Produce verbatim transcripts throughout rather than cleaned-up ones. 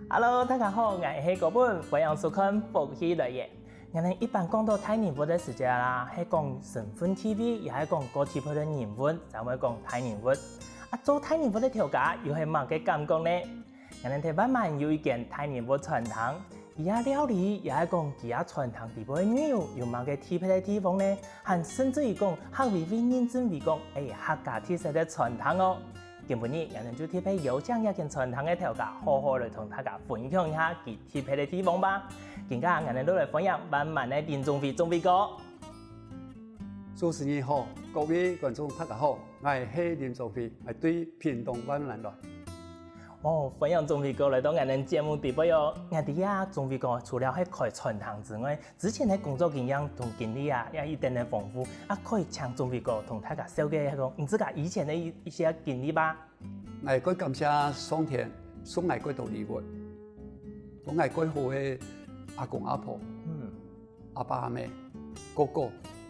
Hello，大家好，𠊎係高本，歡迎收看《福氣來了》。𠊎等一般講到大人物个時節啦，係講身份地位，也係講高級別个人物，正會講大人物。啊，做大人物个頭家又係麼个感覺呢？𠊎等在萬巒有一間大人物餐廳，佢个料理也係講佢个餐廳底背个內容有麼个特別个地方呢？還甚至於講客委會認證為講，欸，客家特色个餐廳哦。 今晡日，𠊎等就特別邀請這間餐廳个頭家，好好來同大家分享一下佢特別个地方吧。今下，𠊎等就來歡迎萬巒个林宗輝宗輝哥。主持人好，各位觀眾大家好，𠊎係林宗輝，𠊎對屏東萬巒來。哦，歡迎宗輝哥來到𠊎等節目底背哦。𠊎知啊，宗輝哥除了係開餐廳之外， 之前个工作經驗同經歷啊，也一定个豐富。啊，可以請宗輝哥同大家紹介一下講，你自家以前个一，一些經歷吧？𠊎蓋感謝上天送𠊎蓋多禮物，分𠊎蓋好个阿公阿婆、嗯，阿爸阿姆、哥哥、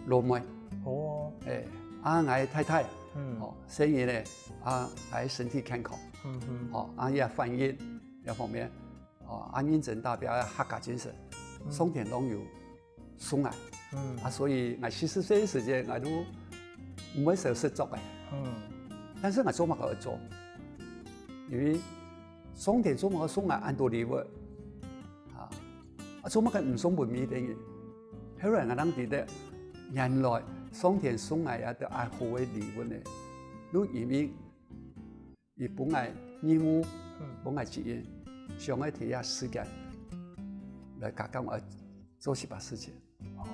老妹，哦，欸，啊，𠊎太太，嗯，哦，生日呢，啊，𠊎身體健康，嗯哼，哦，啊，也反映這方面，哦，啊，認真代表客家精神，嗯，上天攏有 送𠊎。嗯。啊，所以𠊎四十歲个時節，𠊎都毋會愁食著个。嗯。但是𠊎做麼个愛做？因為上天做麼个送𠊎恁多禮物？啊，啊，做麼个毋送分每一個人？後來𠊎正知得，原來上天送𠊎這兜恁好个禮物呢，都因為 佢分𠊎任務，嗯，分𠊎責任，想愛在這世間來加減𠊎做一把事情。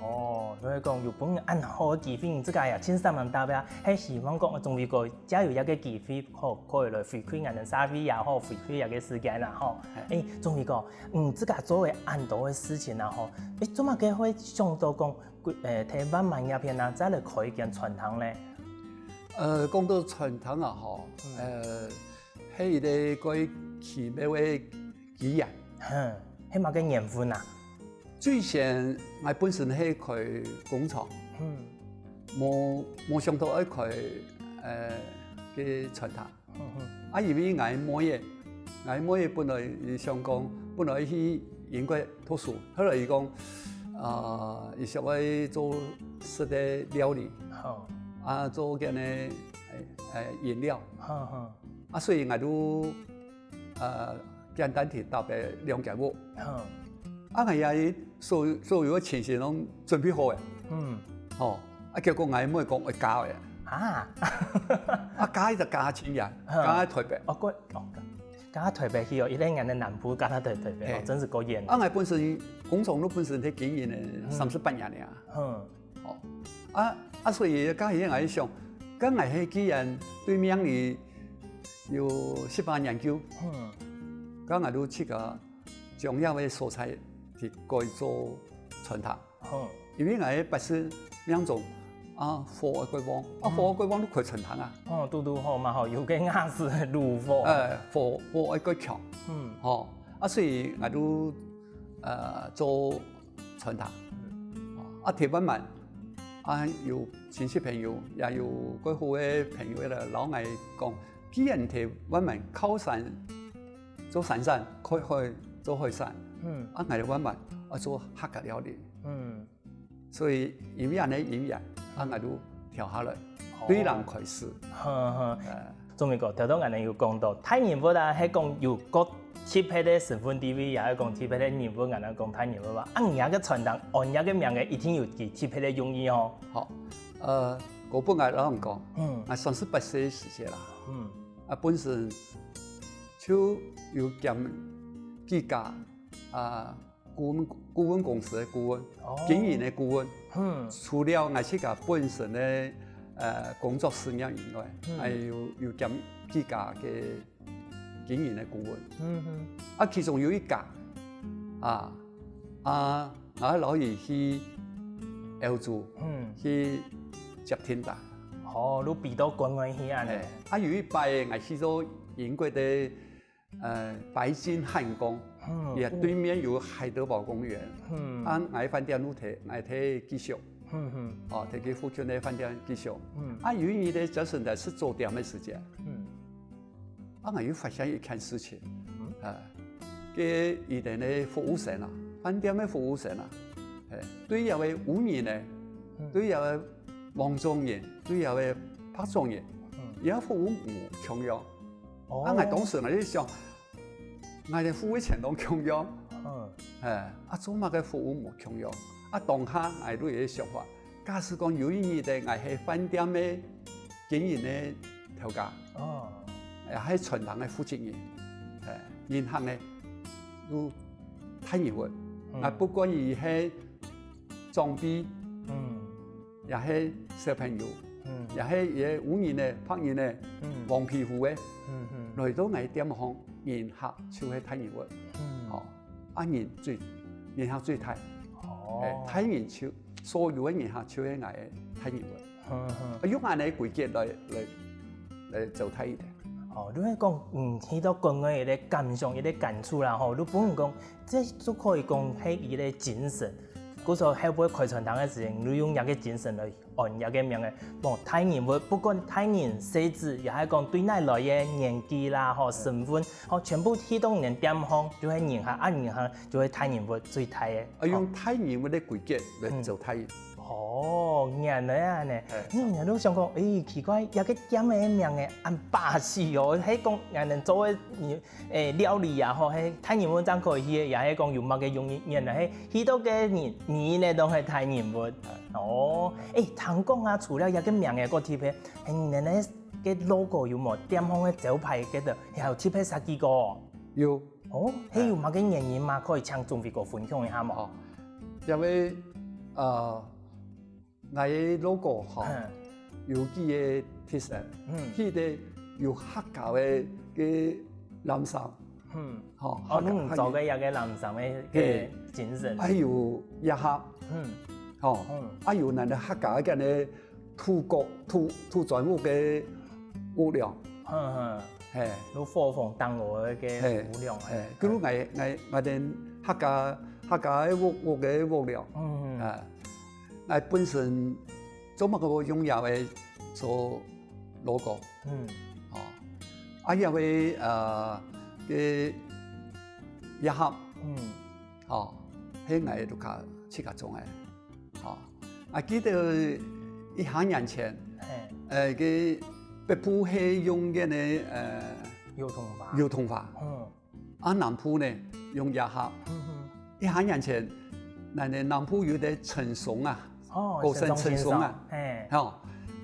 哦，所以講有分你恁好个機會，你自家也盡煞猛打拚，係希望講宗輝哥藉由這個機會，好，可以來回饋𠊎等社會也好，回饋這個世間啦，吼。嘿。欸，宗輝哥，你自家做个恁多个事情啊，吼，欸，做麼个會想到講， 呃，在萬巒這片啊，再來開一間餐廳呢？呃，講到餐廳啊，吼，嗯，呃，係一個蓋奇妙个機緣。哼，係麼个緣分啊？最先，𠊎本身係開工廠，嗯，無，無想到愛開，呃，个餐廳。 嗯哼。啊，因為𠊎妹仔，𠊎妹仔本來佢想講，本來去英國讀書，後來佢講，啊，佢想愛做食个料理，好。啊，做該呢，欸，欸，飲料。好，好。啊，所以𠊎就，呃，簡單地搭配兩間屋。好。啊，𠊎也所，所有个情形攏準備好咧。嗯。吼，啊，結果𠊎妹講愛嫁咧。啊？啊，嫁就嫁清遠，嗯。嫁去台北。哦，過，哦，嫁，嫁台北去哦，因為𠊎等南部嫁到台，台北哦，嘿。真是夠遠。啊，𠊎本身工廠都本身在經營咧，嗯。三十八年了。嗯。哦，啊，啊，所以嫁去𠊎想，該𠊎係既然對命理有十八年久，嗯。該𠊎就自家 將這个所在去改做餐廳。好。因為𠊎个八字命中，啊，火愛蓋旺，啊，嗯。火愛蓋旺就開餐廳啊。哦，堵堵好嘛吼，有個雅字爐火。欸，火，火愛蓋強。嗯。吼，啊，所以𠊎就，呃，做餐廳。嗯。啊，在萬巒，啊，有親戚朋友，也有蓋好个朋友來摎𠊎講，既然在萬巒靠山 做山產，開海做海產。嗯。啊，𠊎在萬巒，啊，做客家料理。嗯。所以因為恁呢因緣，啊，𠊎就跳下來，哦。對零開始。呵呵。欸。宗輝哥，頭先𠊎等有講到，大人物啊，係講有各特別个身份地位，也係講特別个人物，𠊎等講大人物嘛。啊，你這个餐廳，安這个名个，一定有佢特別个用意哦。好，呃，𠊎本來摎你講，嗯。𠊎三十八歲个時節啦，嗯。啊，本身 就有兼幾家，啊，顧問，顧問公司个顧問，哦。經營个顧問。嗯。除了𠊎自家本身个，呃，工作事業以外，嗯。還有，有兼幾家个經營个顧問。嗯哼。啊，其中有一家，啊，啊， 𠊎摎佢去歐洲，嗯。去接訂單。哦，就飛到國外去恁呢。嘿，啊，有一擺𠊎去到英國个，呃，白金漢宮，嗯。佢對面有海德堡公園。嗯。啊，𠊎飯店就提，𠊎提寄宿。嗯哼。哦，提去附近个飯店寄宿。嗯。啊，有一日个朝晨在食早點个時節，嗯。啊，𠊎又發現一件事情。嗯。啊，个佢等个服務生啊，飯店个服務生啊，嘿，對這个烏人呢，嗯。對這个黃種人，對這个白種人，嗯。佢个服務無共樣。哦。啊，𠊎當時𠊎就想，𠊎等付个錢都共樣，嗯。嘿，啊，做麼个服務無共樣？啊，當下𠊎就有个想法， 假使講有一日仔，𠊎係飯店个經營个頭家，哦。也係餐廳个負責人，欸，人客呢，有大人物，嗯。啊，不管佢係長輩，嗯。也係小朋友，嗯。也係佢个烏人呢、白人呢，嗯。黃皮膚个，嗯，嗯。來到𠊎店項，人客就係大人物。嗯。吼，啊，人最，人客最大。哦。欸，大人就 所有个人客就係𠊎个大人物。嗯，嗯。啊，用恁樣个規格來，來，來做大一點。哦，你係講，嗯，去到國外个感想、个感觸啦，吼，你本人講，這就可以講係佢个精神。故所後尾開餐廳个時間，你用這个精神來安這个名个，無，大人物，不管大人細子，也係講對哪來个年紀啦，吼，嗯。身份，吼，全部去到你个店項，就係人客，啊，人客就係大人物最大个。啊，用大人物个規格來做大人。嗯。 哦，原來恁樣呢。欸。嗯，𠊎就想講，欸，奇怪，這个店个名仔恁霸氣哦，係講𠊎等做个，欸，料理啊，吼，係大人物正可以去个，也係講有麼个用意，原來係去到个人，人呢都係大人物。欸。哦，欸，聽講啊，除了這个名仔，還特別，欸，你等个logo有無？店項个招牌該个，還有特別設計過哦？有。哦，係有麼个原因嗎？可以請鍾輝哥分享一下無？哦，因為，呃， 𠊎个logo吼，嗯。有幾个特色，嗯。記得有客家个，个藍衫，嗯。吼，哦，客家，你做个這个藍衫个，个嘿。精神。還有夜盒，嗯。吼，嗯。啊，有𠊎等客家个恁樣土角，土，土磚屋个屋梁。嗯，嗯。嘿。有火紅當爐个嘿，屋梁。嘿，比如𠊎，𠊎，𠊎等客家，客家个屋，屋个屋梁，嗯，嗯。啊， 𠊎本身做麼个會用這个做logo？嗯。哦，啊，這个，呃，个夜盒，嗯。哦，係𠊎屋下自家種个。哦，啊，記得一下年前，嘿。呃，个北部係用个呢，呃，油桐花。油桐花。嗯。 啊，南部呢，用夜盒。嗯哼。一下年前，𠊎等南部有个陳松啊，哦，高升陳松啊，陳松先生，嘿。吼，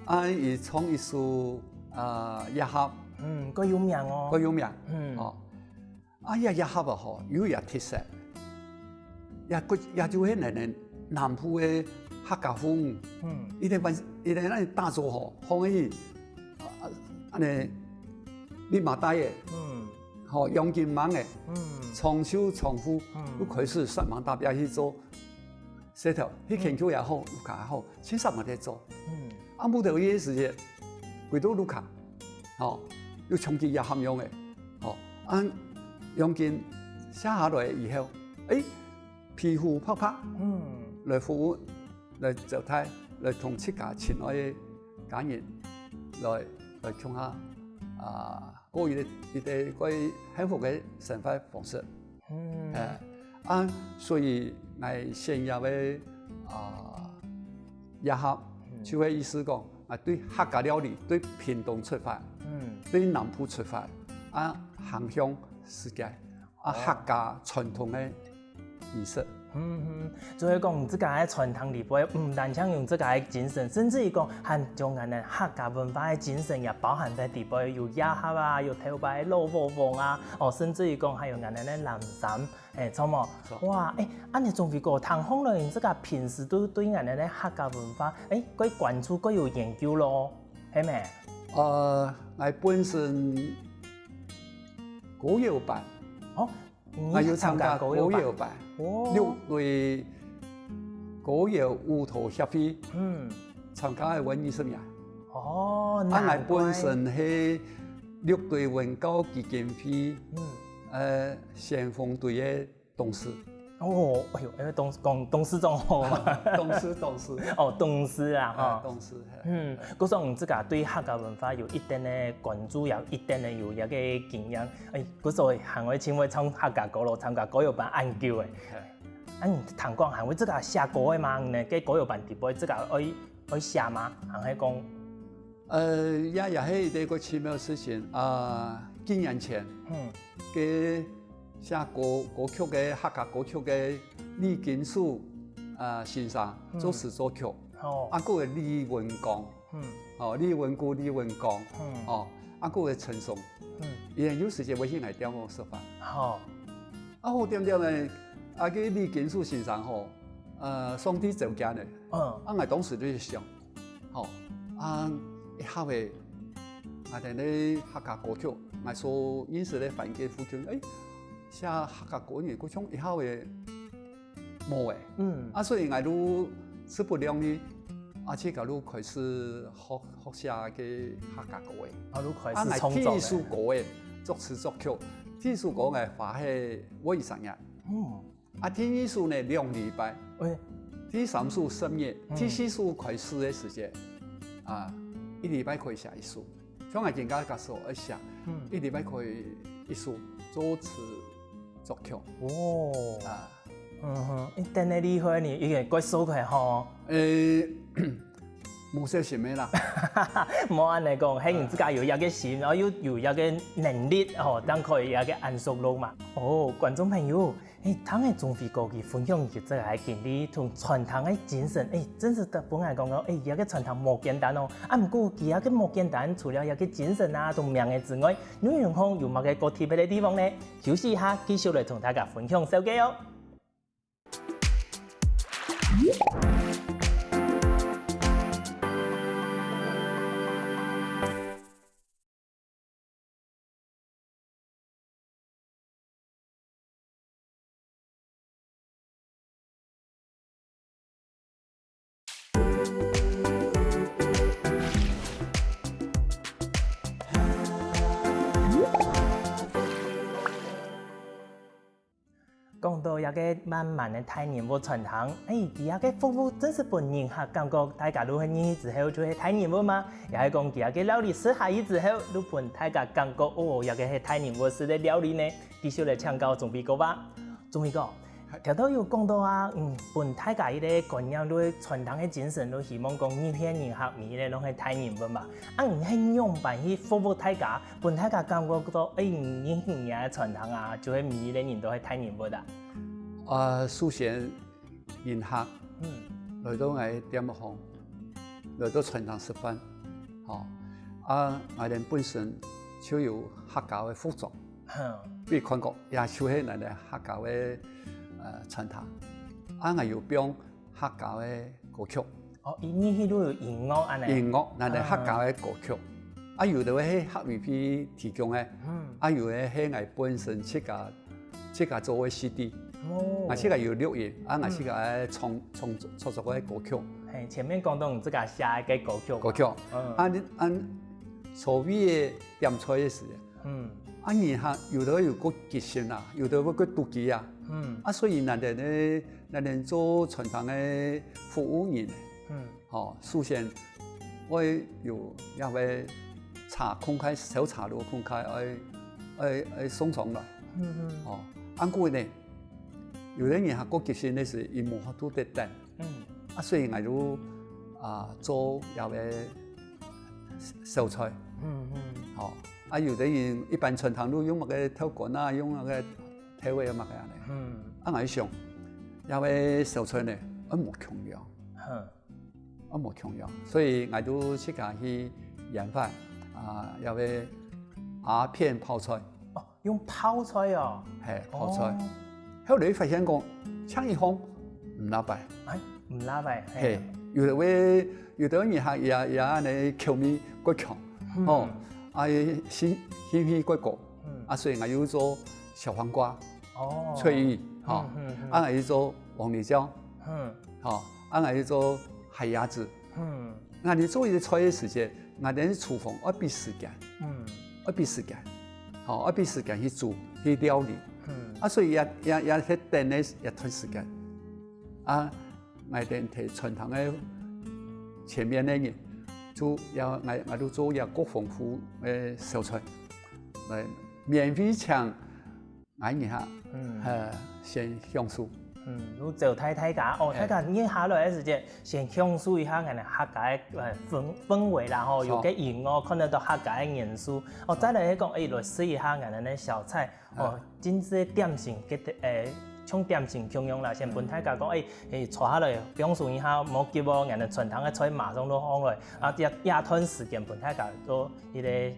啊，佢唱一首，啊，夜盒。嗯，蓋有名哦。蓋有名，嗯。哦。啊，這夜盒啊，吼，有一特色，也，也就係𠊎等南部个客家風，嗯。佢等晚，佢等恁打早吼，放去，啊，恁樣，你麻袋个，嗯。 吼，洋金芒个，嗯。長袖長褲，嗯。又開始煞猛打拚去做事頭，去研究也好，屋下也好，盡煞猛在做。嗯。啊，木頭个時節，歸到屋下，吼，又像佢夜盒樣个，吼，啊，洋金卸下來以後，欸，皮膚白白，嗯。來服務，來招待，來同自家親愛个家人，來，來共下，啊， 過一个，一个蓋幸福个生活方式。嗯。欸，啊，所以𠊎選這个，啊，夜盒，嗯。就係意思講，啊，對客家料理，對屏東出發，嗯。對南部出發，啊，行向世界，啊，哦。客家傳統个 儀式。嗯哼，就係講自家个餐廳裡背，毋單淨用自家个精神，甚至於講還將𠊎等客家文化个精神也包含在裡背，有夜盒啊，有頭擺个老火紅啊，哦，甚至於講還有𠊎等个藍衫，欸，著無？著。哇，欸，恁樣鍾輝哥，聽起來你自家平時都對𠊎等个客家文化，欸，蓋關注，蓋有研究咯，係無？呃，𠊎本身歌謠班。哦， 你還有參加歌謠班。歌謠班，哦。六堆歌謠舞蹈協會，嗯。參加个有二十年。哦，啊，𠊎本身係六堆文教基金會，嗯。呃，先鋒隊个董事。哦，哎喲，哎，董，講董事長好嗎？董事，董事。哦，董事啊，哈。哎，董事，嘿。嗯，故所你自家對客家文化有一定个關注，有一定个有一个經驗。哎，故所還會盡會唱客家歌咯，參加歌謠班恁久誒。嘿。啊，你聽講還會自家寫歌个嗎？你个歌謠班底背自家愛，愛寫嗎？還係講，呃，也，也係一個奇妙的事情啊，幾年前，嗯。个寫歌，歌曲个，客家歌曲个李金淑，啊，先生，嗯。作詞作曲。哦。啊，還有李文光，嗯。哦，李文牯、李文光，嗯。哦，啊，還有陳松，嗯。佢有時節會去𠊎店个食飯。好。啊，好恬恬个，啊，个李金淑先生吼，呃，上帝召見个。嗯。啊，𠊎當時就想， 吼，啊，一下仔，𠊎等个客家歌曲，𠊎所認識个環境附近，誒，寫客家歌个人，好像一下仔無誒。嗯。啊，所以𠊎就自不量力，啊，自家就開始學，學寫个客家歌誒。啊，就開始創作誒。啊，𠊎第一首歌誒，作詞作曲，第一首歌𠊎花係愛一隻月。嗯。 啊，第二首呢，兩禮拜。喂。第三首十日，嗯。第四首開始个時節，啊，一禮拜可以寫一首。像𠊎今下个時候愛寫，嗯。一禮拜可以一首，作詞作曲。哦。啊。嗯哼，你等下厲害呢，已經過數開吼。誒，無小心个啦。無恁樣講，係你自家有一個心，然後又有一個能力，吼，正可以一個恁熟路嘛。哦，觀眾朋友， 誒，聽著鍾輝哥佢分享佢自家个經歷同傳統个精神，誒，真實个分𠊎感覺，誒，這個傳統無簡單哦。啊，毋過佢這個無簡單，除了這個精神啊同名个之外，內容項有麼个過特別个地方呢？休息一下，繼續來同大家分享紹介哦。 講到這個滿滿个大人物餐廳，誒，佢這個服務真實分人客感覺大家入去之後就係大人物嘛？也係講佢這個料理食下去之後，就分大家感覺，哦，這個係大人物食个料理呢？繼續來請教鍾偉哥吧。鍾偉哥，頭頭有講到啊，嗯，分大家一個觀念，就係傳統个精神，就希望講入去人客每一個攏係大人物嘛。啊，你係仰般去服務大家，分大家感覺到，誒，你，你个傳統啊，就係每一個人都係大人物啊？啊，首先，人客，嗯。來到𠊎店項，來到餐廳食飯，吼，啊，𠊎等本身就有客家个服裝，哼。分佢看過，也就係𠊎等客家个，呃，餐廳。啊，𠊎有放 客家个歌曲。哦，佢入去就有音樂恁樣。音樂，𠊎等客家个歌曲。啊，有个係客委會提供个，嗯。啊，有个係𠊎本身自家，自家做个CD。哦。𠊎自家有錄音，啊，𠊎自家个創，創，創作个歌曲。嘿，前面講到你自家寫个歌曲嘛。歌曲。嗯。啊，你，啊，所謂个點菜个時， 嗯。啊，人客有个有較急性啊，有个會較肚飢啊。嗯。啊，所以𠊎等呢，𠊎等做餐廳个服務人，嗯。吼，首先愛有這個茶空開，燒茶爐空開，愛，愛，愛送上來。嗯，嗯。吼，啊，過呢，有个人客較急性个時，佢無法度得等。 嗯。啊，所以𠊎就，啊，做這個小菜。嗯，嗯。吼，啊，有个人一般餐廳就用麼个豆乾啊，用麼个豆仔啊，麼个恁樣。嗯。啊，𠊎想，這個小菜呢，愛無共樣。哼。愛無共樣，所以𠊎就自家去研發，啊，這個鴉片泡菜。哦， 用泡菜哦。嘿，泡菜。哦。後來發現講，像一項毋罅擺。哎，毋罅擺，嘿。嘿，有个會，有个人客也，也恁樣口味較強，嗯。吼，啊，興，興趣較高，嗯。啊，所以𠊎又做小黃瓜、哦。翠玉，吼，嗯，嗯，嗯。啊，𠊎又做黃梨醬，嗯。吼，啊，𠊎又做海鴨子， 嗯。𠊎等做一個菜个時節，𠊎等廚房愛分時間，嗯。愛分時間，吼，愛分時間去煮，去料理。嗯。啊，所以也也也係等个一段時間。啊，𠊎等在餐廳个前面个人，就也𠊎𠊎都做也各豐富个小菜，來免費請𠊎人客，嗯，呃，先享受。嗯，就招待大家哦，大家入下來个時間，先享受一下𠊎等客家个呃氛氛圍啦吼，有个音樂，看得到客家个元素。哦，再來係講，哎，來試一下𠊎等个小菜。 哦，真係點心，个誒，像點心共樣啦，先分大家講，誒誒，坐下來放鬆一下，無急哦，𠊎等餐廳个菜馬上就上來，啊，這這段時間分大家做一個誒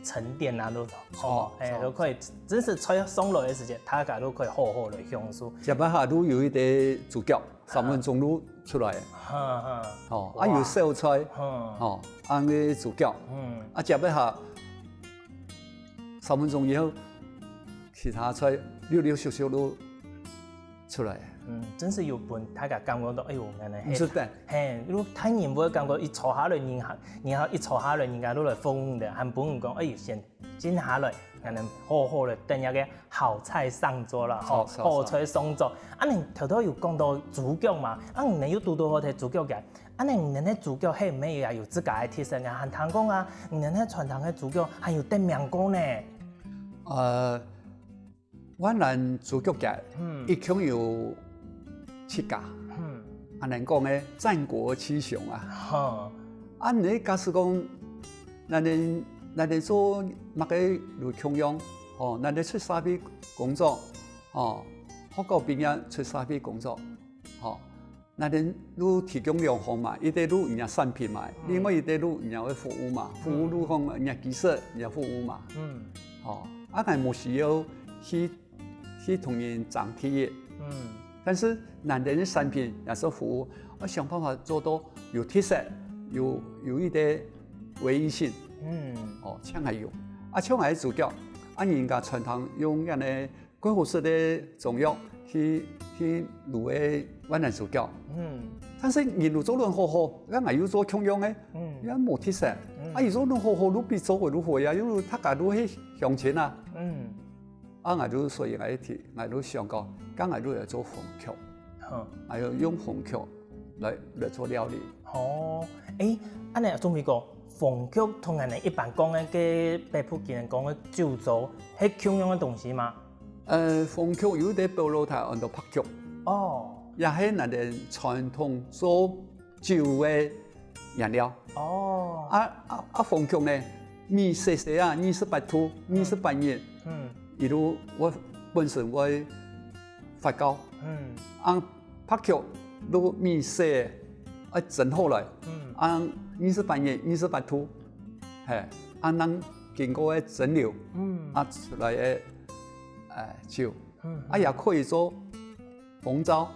沉澱啊，都哦，誒，都可以，真係菜上來个時間，大家都可以好好來享受。這擺下都有一個主角，三分鐘就出來，哈哈，哦，啊有小菜，哦，啊个主角，嗯，啊，這擺下 三分鐘以後，其他菜陸陸續續都出來。嗯，真係有分大家感覺到，哎喲，原來係，毋使等。嘿，如果大人會感覺一坐下來，人客，人客一坐下來，人家都來服務个，還分人講，哎，先靜下來，𠊎等好好个等一個好菜上桌啦，吼，好，好，好菜上桌。啊，你頭頭有講到主角嘛，啊，你又堵到好个主角个， 恁呢，你等个主角係毋係也有自家个特色啊？還聽講啊，你等个餐廳个主角還有得名過呢。呃，萬巒主角个，嗯，一共有七家，嗯，恁呢講个戰國七雄啊。哈，啊，你假使講，咱等咱等做麼个有共樣，哦，咱等出社會工作，哦，學校畢業出社會工作，哦， 𠊎等就提供兩項嘛，一個就人家產品嘛，另外一個就人家个服務嘛，服務就講人家技術，人家服務嘛。嗯，吼，啊，𠊎無需要去去同人爭第一。嗯，但是𠊎等个產品也係服務，𠊎想辦法做到有特色，有有一個唯一性。嗯，哦，像還有，啊，像𠊎个主角，啊，人家餐廳用恁呢 蓋好食个中藥去去滷个萬巒主角。嗯，但是人都做得好好，該𠊎又做共樣个，嗯，也無特色。啊，佢做得好好，都比做个都好呀，又大家都係鄉親啊。嗯，啊，𠊎就所以𠊎一提，𠊎就想講，該𠊎就來做紅曲，好，還有用紅曲來來做料理。哦，誒，恁呢，鍾偉哥，紅曲同𠊎等一般講个个北部人講个酒糟，係共樣个東西嗎？ 呃，紅曲有一個北路大安到白曲，哦，也係𠊎等傳統做酒个原料。哦，啊啊啊，紅曲呢，米細細啊，二十八度，二十八日，嗯，佢就會本身會發酵。嗯，啊，白曲就米細，愛蒸好來，嗯，啊，二十八日，二十八度，嘿，啊，正經過个蒸餾，嗯，啊，出來个 呃，酒，啊，也可以做紅糟，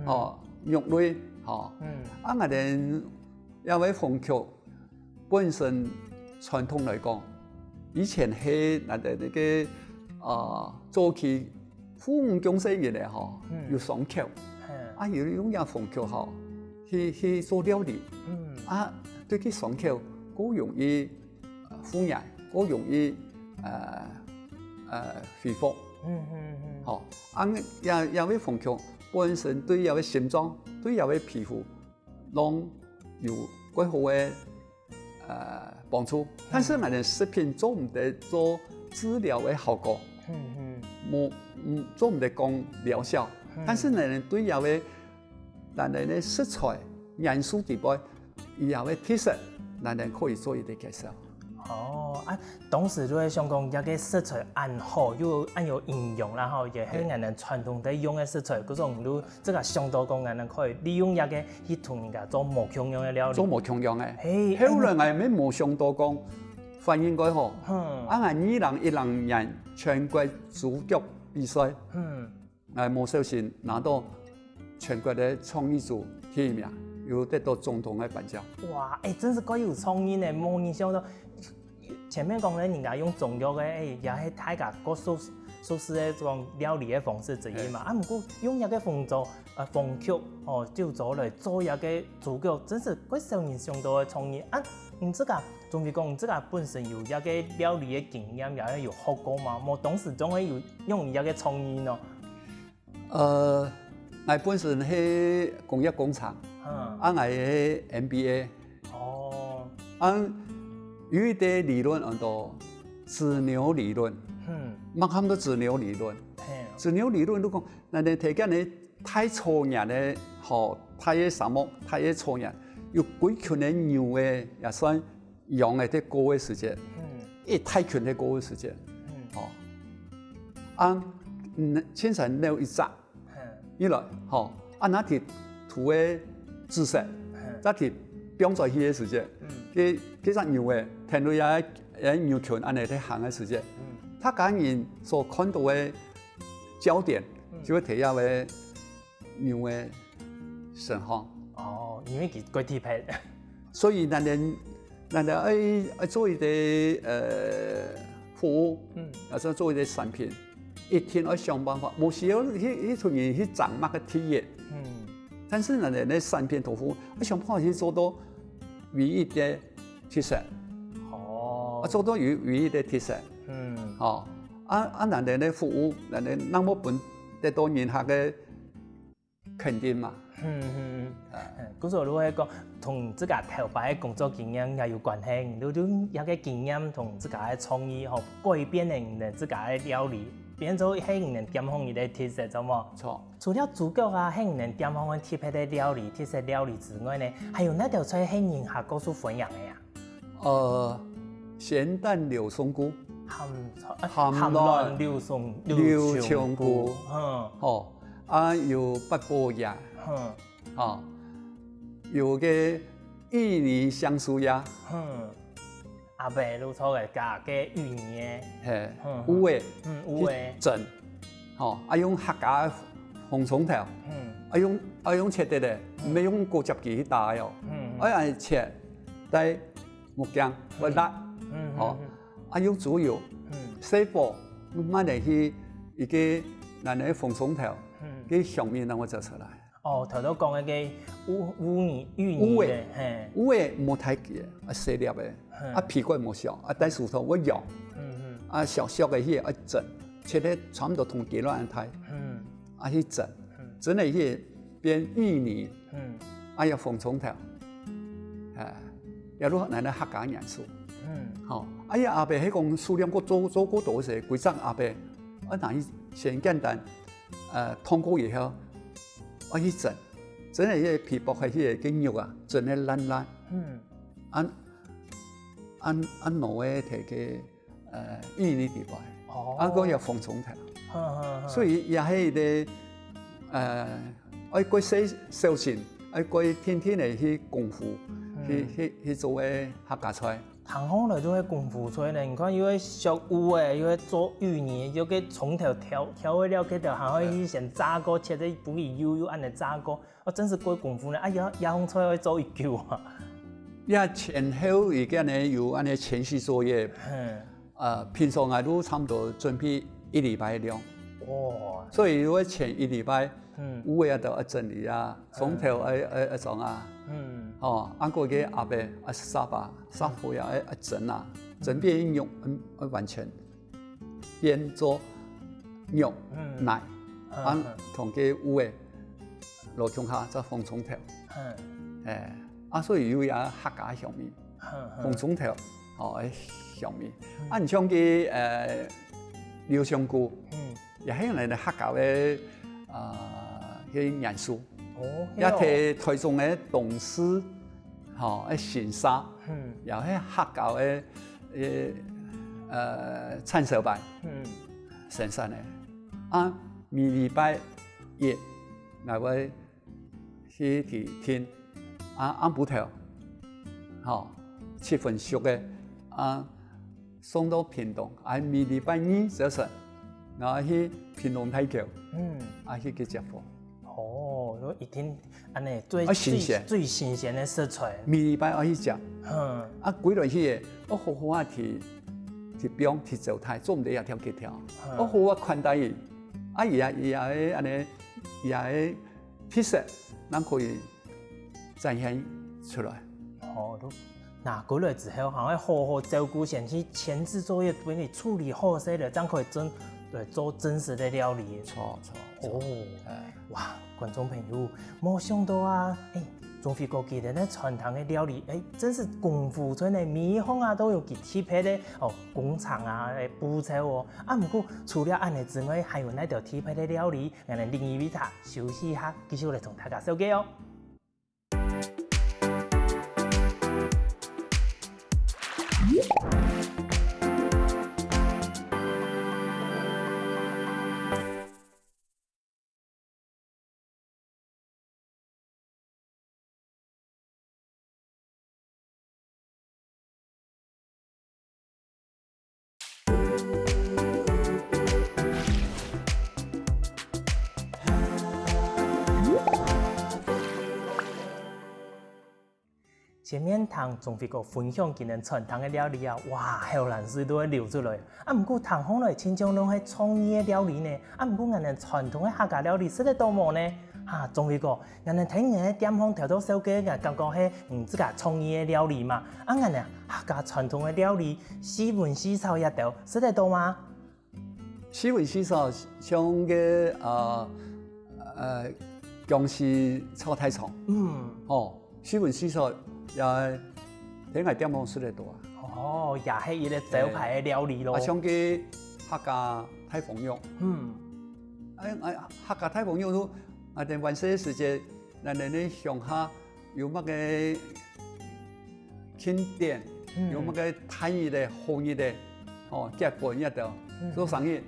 哦，肉類，吼。啊，𠊎等這位紅曲本身傳統來講，以前係𠊎等該個，呃，早期婦女降細人个吼，有傷口，啊，有用這紅曲吼，去去做料理，啊，對佢傷口較容易 復原，較容易呃呃恢復。嗯嗯嗯。吼，啊也也會紅曲本身對這個心臟、對這個皮膚，攏有較好个呃幫助。但是𠊎等食品做毋得做治療个效果，嗯嗯，無嗯做毋得講療效。但是𠊎等對這個 咱等个食材、元素底背，佢也會特色，咱等可以做一個介紹。哦，啊，當時就會想講，這個食材恁好，又恁有營養啦吼，也係𠊎等傳統在用个食材，故所你就這個想到講，𠊎等可以利用這個去同人家做無共樣个料理。做無共樣个。嘿，後來𠊎也無想到講，反應蓋好。嗯。啊，𠊎二零一零年全國主角比賽，嗯。 𠊎無小心拿到全國个創意組第一名，又得到總統个頒獎。哇，欸，真係蓋有創意呢！無人想到，前面講个人家用中藥个，欸，也係大家較熟熟識个這種料理个方式之一嘛。啊，毋過用這個紅糟，呃，紅曲，哦，酒糟來做這個主角，真係蓋少人想到个創意啊！你自家，總係講你自家本身有這个料理个經驗，也有學過嘛？無當時總會有用你這个創意呢？呃，𠊎本身係工業工程，嗯。啊，𠊎係M B A。哦。啊，有一个理論安到子牛理論，嗯。麼个喊做子牛理論？嘿。子牛理論就講， 𠊎等在該个大草原个，吼，大个沙漠，大个草原，有歸群个牛仔，也算羊仔在過个時節，嗯。一大群在過个時節，嗯。吼。啊，嗯，清晨留一隻，嗯。你來，吼，啊，拿起土个知識，嗯。再去放出去个時節，嗯。該，該隻牛仔，聽到也，也牛群恁呢在行个時節，嗯。大家人所看到个 焦點，嗯。就會在這位牛个身上。哦，因為佢過特別。所以𠊎等，𠊎等愛，愛做一個，呃，服務，嗯。或者做一個產品，一定愛想辦法，無需要去，去同人去爭麼个第一。嗯。但是𠊎等个產品同服務，愛想辦法去做到唯一个特色。哦。啊，做到唯，唯一个特色。嗯。吼，啊，啊，𠊎等个服務，𠊎等仰會分得到人客个肯定嘛。嗯，嗯，嗯。啊。嗯，故所如果講，同自家頭擺个工作經驗也有關係，你就，就這個經驗同自家个創意吼，改變了你等自家个料理，變做係你等店方个特色，著無？著。除了豬腳啊，係你等店方个特別个料理、特色料理之外呢，還有哪條菜係人客過受歡迎个啊？ 呃，鹹蛋柳松菇。鹹菜，呃，鹹卵。鹹卵柳松，柳松菇。柳松菇。嗯。吼，啊，有八寶葉。嗯。吼，有个芋泥香酥鴨。嗯。阿伯都做个加个芋泥个。嘿，嗯，有个，嗯，有个。去蒸。吼，啊，用客家个紅蔥頭。嗯。啊，用，啊，用切个咧，嗯。毋係用果汁機去打个哦。嗯，嗯。啊，恁樣切，帶 目鏡，會辣。嗯，嗯，吼，嗯。啊，用豬油，嗯。細火，慢慢个去，一個，𠊎等个紅蔥頭，嗯。个香味正會走出來。哦，頭頭講个該芋，芋泥，芋泥个，芋仔，嘿。芋仔莫忒佢个，啊，細粒个，嗯。啊，皮蓋莫削，啊，帶石頭會癢。嗯，嗯。啊，小小个去，啊，蒸，切个差毋多同雞卵恁大。嗯。啊，去蒸，嗯。蒸了去變芋泥。 嗯。啊，有紅蔥頭，哎，也係𠊎等客家元素。嗯。吼，啊，這阿伯係講數量過做，做過多勢，歸隻阿伯，啊，拿去先簡單，呃，燙過以後，啊，去蒸，蒸个該皮薄个該个肉啊，蒸个爛爛。嗯。啊，啊，啊，拿个摕去 呃，芋泥底背，哦。啊，還有紅蔥頭。哈，哈，哈。所以也係一個，呃，愛過細，小心，愛過定定个去功夫，嗯。去，去，去做个客家菜。聽起來就係功夫菜呢，你看又愛削芋仔，又愛做芋泥，又个蔥頭調，調味料，該條還愛去先炸過，切个分佢幼幼恁樣炸過。 哦，真係過功夫呢。啊，這，這項菜愛做幾久啊？這前後已經呢有恁樣前期作業，嗯。呃，平常𠊎都差不多準備一禮拜个量。哇。所以如果前一禮拜，嗯。芋仔都愛整理啊，嗯。蔥頭愛，愛，愛裝啊。嗯。哦，啊，過个阿伯愛煠啊，煠好啊，愛，愛蒸啊，嗯。蒸變肉，嗯，愛完全 變做肉、嗯。奶，嗯，啊，嗯。同个芋仔落共下再紅蔥頭。嗯。哎，啊，所以有這客家香味，嗯，嗯。紅蔥頭，哦，个香味。嗯。啊，你像个，呃，柳松菇，嗯。也係𠊎等客家个，呃，个元素。哦，也係哦。在台中个東勢 吼，个新社，嗯。也係客家个，个，呃，產銷班，嗯。生產个。啊，每禮拜一，𠊎會去佢訂，啊，暗晡頭，吼，七分熟个，啊， 送到屏東，啊，每禮拜二朝晨，然後去屏東大橋，嗯。啊，去，去接貨。哦，一定恁樣最，啊，新鮮。最，最新鮮个食材。每禮拜愛去接。嗯。啊，歸來去个，愛好好啊去，去放，去招待，做毋得也挑去挑，嗯。愛好好啊款待佢。啊，佢也，佢也會恁樣，佢也會特色，正可以展現出來。哦，都拿過來之後，還愛好好照顧，先去前置作業，分佢處理好勢了，正可以真，來做真實个料理。著，著，著。哦。哎。哇，觀眾朋友，無想到啊，哎，鍾輝哥佢等个傳統个料理，哎，真係功夫在呢，每一項啊都有佢特別个，哦，工程啊，哎，步驟哦。啊，毋過除了恁呢之外，還有哪兜特別个料理，𠊎等另一位佢休息一下，繼續來同大家紹介哦。 前面聽鍾輝哥分享佢等傳統个料理啊，哇，口涎水都會流出來。啊，毋過聽起來親像攏係創意个料理呢。啊，毋過𠊎等傳統个客家料理食得著無呢？哈，鍾輝哥， 𠊎等聽你个店項頭到紹介，𠊎感覺係，嗯，自家創意个料理嘛。啊，𠊎等客家傳統个料理，四炆四炒這兜，食得著嗎？四炆四炒像个，呃，呃，薑絲炒大腸。嗯。哦，四炆四炒也在𠊎店項食得著啊。哦，也係一個招牌个料理囉。啊，像个客家大豐肉。嗯。哎，哎，客家大豐肉都，啊，等完事个時節， 𠊎等个鄉下有麼个慶典，嗯。有麼个大日仔、好日仔，吼，結婚這兜，嗯。做生日，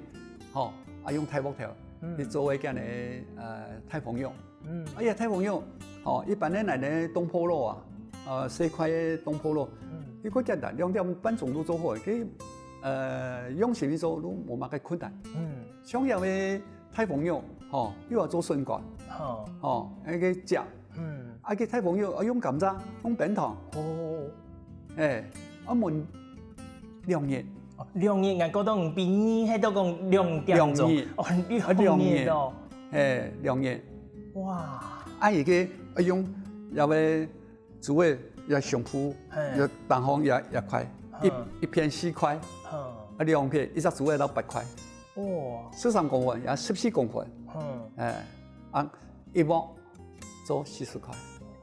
吼，啊，用大鑊頭，嗯。去做个恁呢，呃，大豐肉。嗯。啊，這大豐肉，吼，一般个𠊎等个東坡肉啊，呃，細塊个東坡肉，嗯。佢較簡單，兩點半鐘就做好，佢，呃，用心去做，就無麼个困難。嗯。像這个 大豐肉，吼，又愛做筍乾，吼。吼，該个汁，嗯。啊，該大豐肉愛用甘蔗，用冰糖。哦。哎，愛燜兩日。哦，兩日，𠊎覺得毋係，係到講兩點鐘。兩日。哦，兩日哦。啊，兩日。哎，兩日。哇。啊，這个愛用，這个 煮个也上浮，嘿。也單項也，也快，一，嗯。一片四塊，嗯。啊，兩片，一隻煮个到八塊。哇。十三公分也十四公分，嗯。哎，啊，一鑊做四十塊，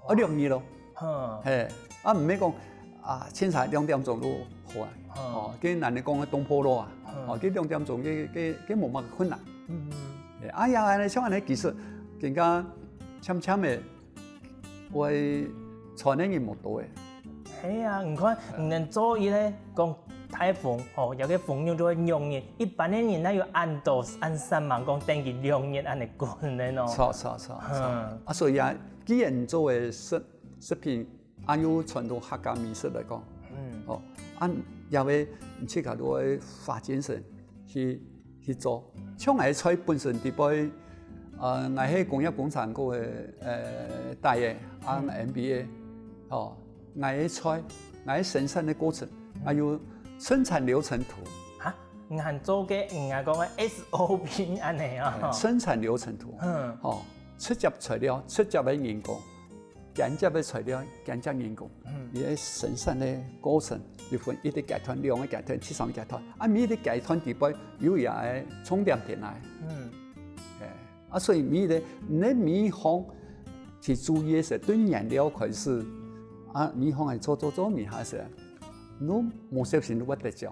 啊，兩日咯。嗯。嘿，啊，毋係講，啊，凊彩兩點鐘就好啊。嗯。哦，該𠊎等講个東坡肉啊，嗯。哦，該兩點鐘，該，該，該無麼个困難。嗯。哎，啊，也恁呢，像恁呢，其實，更加漸漸个 會傳个人無多誒。係啊，你看，嗯。你等做一個講大豐，吼，有個豐肉就會兩日，一般个人哪有恁多、恁煞猛講等佢兩日恁呢滾个喏。著，著，著，著。嗯。啊，所以啊，既然做个食，食品，啊，又傳統客家美食來講，嗯。吼，啊，也會自家都會花精神去 去做。像𠊎个菜本身底背，呃，𠊎係工業工程過个，呃，大學，啊，嗯。M B A，吼，𠊎个菜，𠊎个生產个過程，嗯。還有生產流程圖。哈？你還做个，人家講个S O P恁呢啊？嗯，生產流程圖。嗯。吼，直接材料，直接个人工。 間接个材料，間接人工。嗯。佢个生產个過程，有分一個階段、兩個階段、第三個階段。啊，每一個階段底背有佢个重點點來。嗯。哎，啊，所以每一個，你每一項去注意个時，對原料開始，啊，每一項來做做做，每下時，你無小心你會得獎。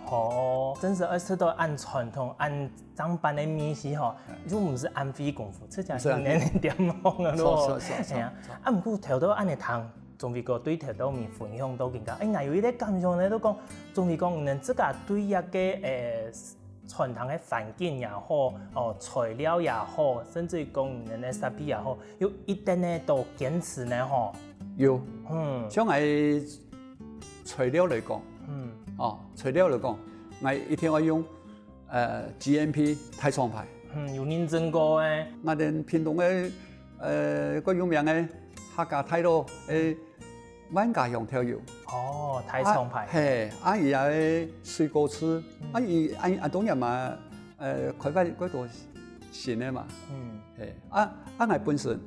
哦，真係愛食到恁傳統、恁 正版个味緒吼，嗯。就毋係恁費功夫，自家毋係啊。去店項个咯。著，著，著，著，係啊。著。啊，毋過頭到恁呢聽，鍾偉哥對頭到尾分享到今个，哎，𠊎有一個感想呢，就講，鍾偉哥，你等自家對這個，誒，傳統个環境也好，哦，材料也好，甚至於講你等个設備也好，有一定个到堅持呢吼。有。嗯。像𠊎材料來講，嗯。哦，材料來講，𠊎一定愛用 呃，G M P大廠牌。嗯，有認證過个。𠊎等屏東个，呃，較有名个客家大路，誒，萬家香豆油。哦，大廠牌。啊，嘿，啊，佢个水果醋，嗯。啊，佢恁，恁多年嘛，呃，開發幾多新个嘛。嗯。嘿，啊，啊，𠊎本身，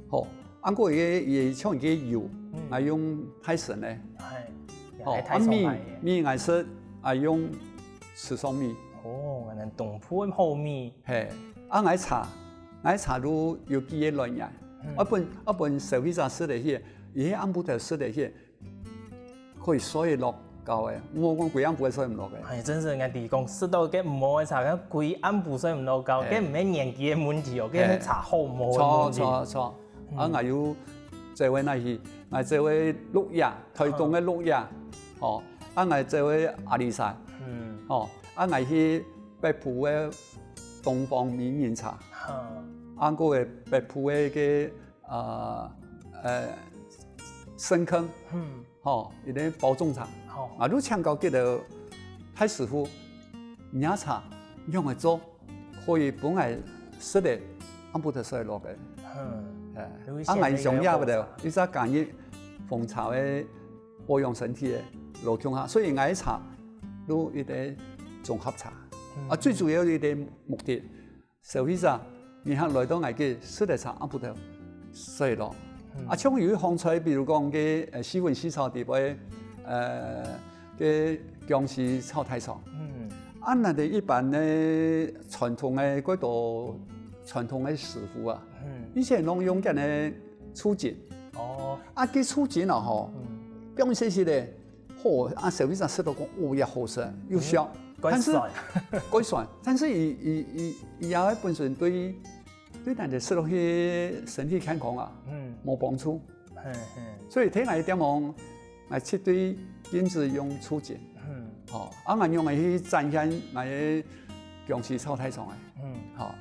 吼，啊，過个也像个油，嗯。啊，用大成个。係，哦，也係大成个。啊，米，米𠊎食，啊，用池上米。哦，恁樣東部个好米。係，啊，𠊎茶，𠊎茶都有幾个來源。嗯。啊，分，啊，分消費者食个去，也係暗晡頭食个去，可以睡落覺个。毋好講歸暗晡睡毋落个。哎，真係，𠊎知講，食到个毋好个茶，該歸暗晡睡毋落覺，係。該毋係年紀个問題哦，該係茶好毋好个問題。著，著，著。 啊，嗯。𠊎有做過哪去？𠊎做過鹿野，臺東个鹿野，吼，啊，𠊎做過阿里山，嗯。吼，啊，𠊎去北埔个東方美人茶，嗯。啊，過个北埔个个，呃，呃，深坑，嗯。吼，一个包種茶，好。啊，就請教佢个大師傅，你个茶仰般做？ 可以分𠊎食个，暗晡頭睡落个。嗯。哎，有一些啊，𠊎想也毋到，一隻加入紅茶个保養身體个，落共下，所以𠊎个茶都一个綜合茶。嗯。啊，最主要一个目的，消費者，你還來到𠊎个食个茶，暗晡頭睡落。嗯。啊，像有一項菜，比如講个，呃，四炆四炒底背，呃， 个薑絲炒大腸。嗯。啊，𠊎兜一般个傳統个，過多傳統个師傅啊，嗯。以前攏用該个醋精。哦。啊，該醋精啊吼，嗯。放細細个，好，啊，消費者食到講，哦，也好食，又香。嗯，蓋酸。但是，蓋酸，但是佢，佢，佢，佢也本身對，對咱个食落去身體健康啊，嗯。無幫助。 嘿，嘿。所以在𠊎个店項，𠊎絕對禁止用醋精。嗯。吼，啊，𠊎用來去展現𠊎个薑絲炒大腸个。嗯。吼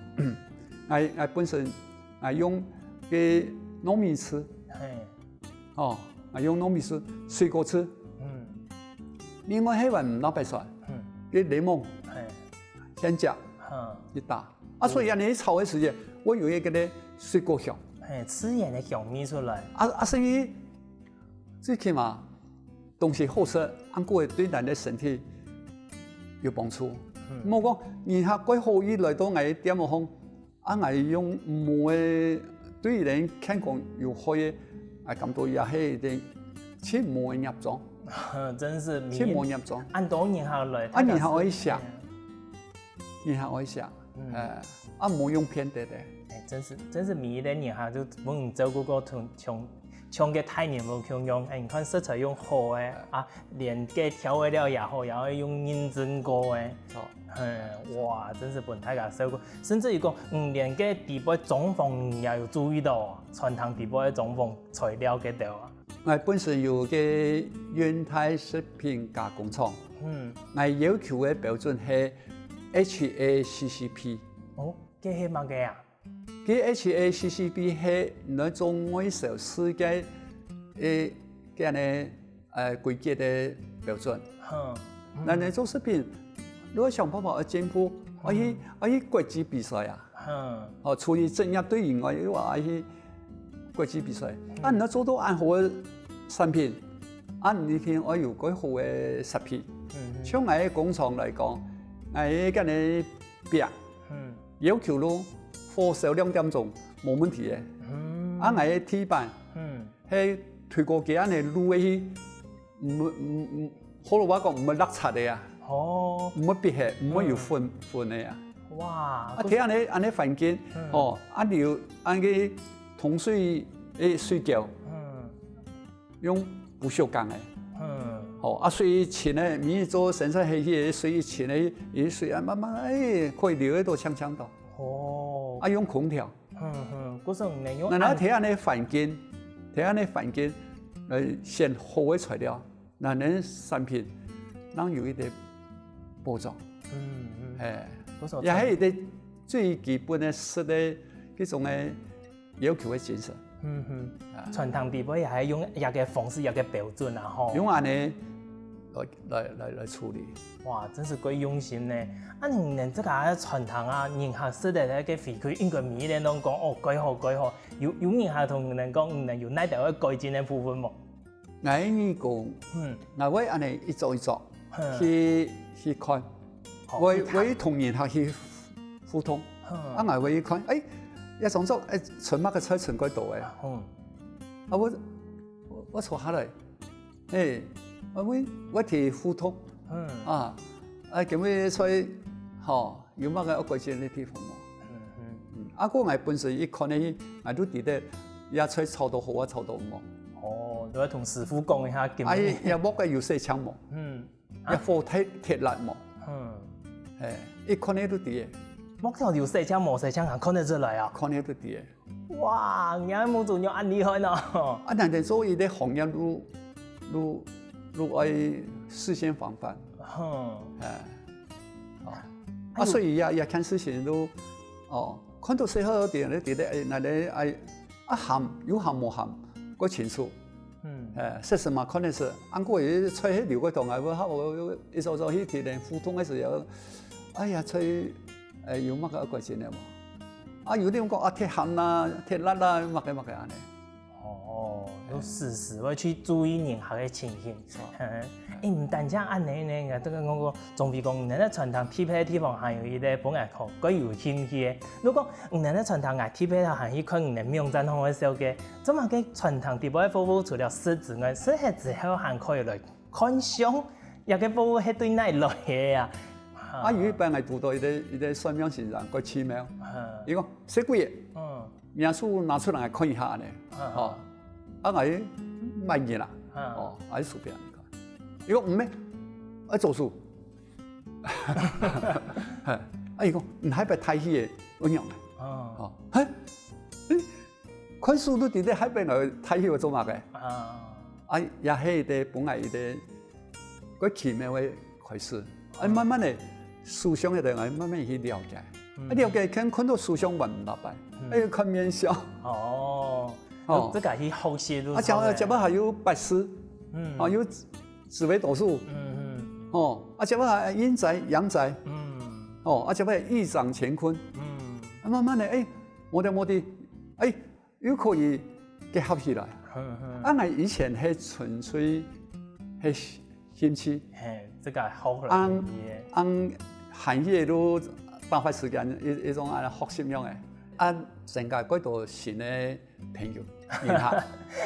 ，𠊎，𠊎本身，𠊎用个糯米糍。嘿。吼，𠊎用糯米糍，水果糍。嗯。另外，該碗毋落白蒜，嗯。个檸檬，嘿。鮮汁，哈。一打。 啊，所以恁樣炒个時節，會有一个个水果香。嘿，自然个香味出來。啊，啊，所以最起碼東西好食，還過會對咱个身體有幫助。嗯。莫講人客蓋好意來到𠊎个店項，啊，𠊎用無个對人健康有害个，𠊎感覺也係一个盡無个業障。真是，盡無業障。恁多人客來，啊，人客愛惜。 你還愛惜，嗯。哎，啊，莫用騙得个。哎，真是，真是每一个人哈，就分你照顧過像，像，像个大人物共樣。哎，你看食材用好个，啊，連个調味料也好，也愛用認證過个。著。嘿，哇，真是分大家照顧。甚至於講，嗯，連个底背裝潢也有注意到哦，餐廳底背个裝潢材料个兜啊。 𠊎本身有个元泰食品加工廠，嗯。𠊎要求个標準係H A C C P。哦，該係麼个啊？該H A C C P係來做外銷世界个，个恁樣，呃，規格个標準。哼，嗯。咱來做食品，如果想辦法愛進步，愛去，嗯。愛去國際比賽啊。 哼。哦，除了職業隊以外，又愛去國際比賽。嗯。啊，你愛做到恁好个產品，啊，你一定愛有蓋好个設備。嗯，嗯。像𠊎个工廠來講，𠊎个恁樣壁，嗯。要求咯，火燒兩點鐘，無問題个。嗯。啊，𠊎个地板，嗯。係推過街恁樣擼个去， 毋會，毋，毋，學老話講，毋會落漆个啊。哦。毋會必黑，毋會有粉，嗯。粉个啊。哇，啊，這下恁樣，恁樣環境，嗯。哦，啊，你有恁樣个通水个水溝，嗯。用不鏽鋼个。嗯。哦，啊，水一清个，每日做生產下去个水一清个，佢水啊，慢慢，哎，可以流得到強強到。哦。啊，用空調。 嗯，嗯，故所毋免用恁樣。然後在恁樣个環境，在恁樣个環境來選好个材料，恁樣產品，正有一个保障。嗯，嗯。哎，故所也係一个最基本个食个這種个要求个精神。嗯哼，啊。餐廳底背也係用這个方式，這个標準啊，吼。用恁樣來，來，來，來處理。 哇，真是蓋用心呢！啊，你等這个餐廳啊，人客食了該个回饋，應該每一個人都講，哦，蓋好，蓋好。有，有人客同你等講，你等有哪兜愛改進个部分無？𠊎耳公，嗯。𠊎會恁樣一桌一桌，嗯。去，去看。哦，𠊎，去看。𠊎同人客去互動。嗯。啊，𠊎會去看，哎，這種桌，哎，盛麼个菜盛蓋多个。嗯。啊，我，我，我坐下來，嘿，啊，我，我提互動，嗯，啊，啊，今日菜，吼，有麼个愛改進个地方無？嗯嗯，啊，過𠊎本身一看呢，𠊎都知得，這菜炒到好啊，炒到毋好。哦，都愛同師傅講一下，今日，啊，也莫个有洗淨無？嗯，啊，火忒忒辣無？嗯，嘿，一看呢都知个。莫講有洗淨無洗淨，還看得出來啊？看呢都知个。 哇，你个目珠肉恁厲害呢！啊，難得做一个行業，都，都，都愛事先防範。哼，哎，哦，啊，所以也，也看事情都，哦，看到適合个點，你覺得，哎，哪裡，哎，啊，鹹，有鹹無鹹，較清楚。嗯，哎，食時嘛，看得出，啊，過有些菜係留个當，哎，我，我，一早早去提點互動个時候，哎呀，菜，哎，有麼个愛改進个無？ 啊，有兜人講啊，忒鹹啦，忒辣啦，麼个麼个恁呢。哦，有時時會去注意人客个情形。係。嗯，誒，毋單淨恁呢呢，這個講過，總比講，你在餐廳特別个地方，還有一個本來講，較有興趣个。如果你在餐廳，𠊎特別還去看你个網站項个紹介，做麼个餐廳底背个服務除了食之外，食忒之後還可以來 看相，這個服務係對哪來个啊？啊，有一擺𠊎堵到一個，一個算命先生，佢奇妙。嗯。佢講，細鬼仔，嗯。命數拿出來看一下呢。嗯。吼，啊，𠊎滿意啦。嗯。哦，𠊎就隨便你看。佢講，毋係，愛做事。啊，佢講，你下擺大喜个，有影个。哦。哦，嘿，誒， 看書都知得下擺來大喜會做麼个？啊。啊，也係一個本來一個較奇妙个開始。啊，慢慢个，思想个人，慢慢去了解。嗯。啊，了解，看，看到思想還毋落敗，嗯。哎，看面相。哦，哦。這個去學習就啊，接下，接下還有八字，嗯。哦，有紫微斗數，嗯嗯。哦，啊，接下還有陰宅、陽宅，嗯。哦，啊，接下還有一掌乾坤，嗯。啊，慢慢个，哎，摸來摸去，哎， 又可以結合起來。嗯嗯。啊，𠊎以前係純粹係興趣。嘿，這個好了。恁，恁閒日都打發時間，一，一種恁學習樣个。啊，增加幾多新个朋友，人客。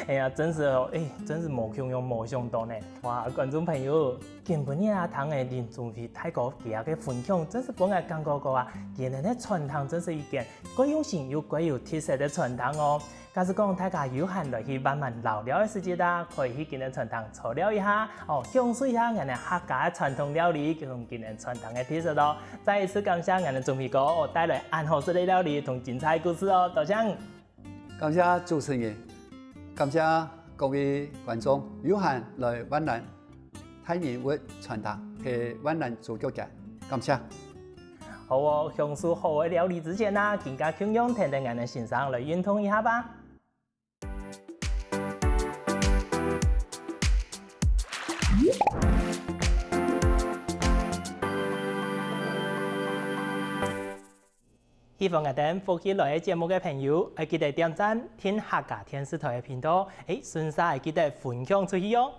哎呀，真是哦，哎，真是無共樣，無想到呢。哇，觀眾朋友，今晡日啊，聽个林宗輝大哥佢个分享，真是分𠊎感覺過啊，今日个餐廳真是一間 蓋用心又蓋有特色个餐廳哦。假使講大家有閒來去萬巒遶寮个時節啊，可以去佢个餐廳坐尞一下，哦，享受一下𠊎等客家个傳統料理同佢个餐廳个特色哦。再一次感謝𠊎等宗輝哥，哦，帶來恁好食个料理同精彩故事哦，多謝。感謝主持人，感謝各位觀眾，有閒來萬巒 大人物餐廳，係萬巒豬腳間。感謝。好哦，享受好个料理之前啊，今下共樣跈等𠊎等先生來運動一下吧。喜歡𠊎等福氣來个節目个朋友，愛記得點讚、訂客家電視台个頻道，誒，順續愛記得分享出去哦。